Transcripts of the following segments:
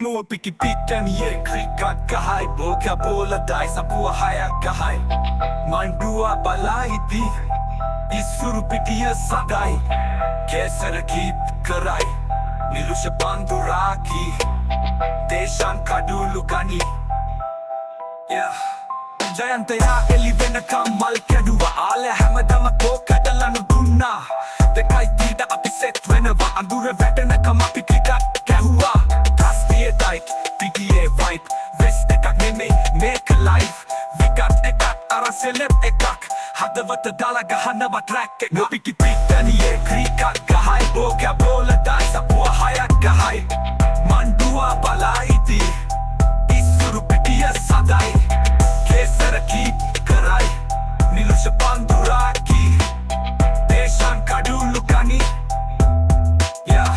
මුව පිකි පිට්ටනියේ ක්‍රිකට් ගහයි, බෝක බෝල දායි, සපුව හයක් ගහයි. මණ්ඩුවා බලා ඉදී, ඉස්සුරු පිටිය සදයි. කේසර කීප් කරයි, නිලුෂ පන්දු රාකී. දේශන් කඩුලු ගනි. Yeah. ජයන්තයා එලි වෙනකම් මල් කැඩුවා. ආල හැමදම කෝ කඩලනු දුන්නා. 2:30ට අපි සෙට් වෙනවා. අඳුර වැටෙනකම් අපි ක්‍රිකට් ගැහුවා. ටස්ටියේ ටයිට්, පිටියේ වයිබ්. වෙස්ට් එකක් නෙමෙයි, මේක ලයිෆ්. විකට් එකක් අර සෙලෙබ් එකක්. හදවත දාලා ගහනවා ට්‍රැක් එක. පිටි පිට්ටනියේ ක්‍රිකට් ගහයි, බෝක බෝල දායි, සපුව හයක් ගහයි. මණ්ඩුවා බලා ඉදී, ඉස්සුරු පිටිය සදයි. කේසර කීප් කරයි, නිලුෂ පන්දු රාකී. දේශන් කඩුලු ගනි. Yeah.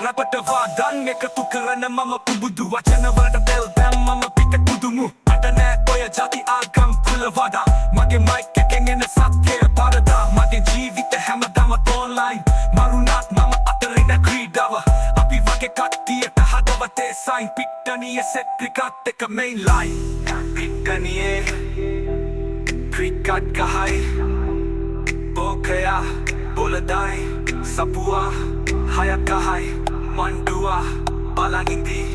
රැපට වාදන් එකතු කරන මම පුබුදු. වචන වලට තෙල් දැම්මම පිට කුදුමු. මට නෑ ඔය ජාති ආගම් කුල වදා. මගේ මයික් එකෙන් එන සත්‍යය පරදා. මගේ ජීවිත හැමදාම ඔන්ලයින්. මරුණත් මම අතරින ක්‍රීඩාව. අපි වගේ කට්ටියට හදවතේ සයින්. පිට්ටනියේ සෙට්, ක්‍රිකට් එක මේන් ලයින්. පිට්ටනියේ ක්‍රිකට් ගහයි, බෝකයා බෝලදයි, සපුවා හයක් ගහයි. මණ්ඩුවා බලන් ඉඳී.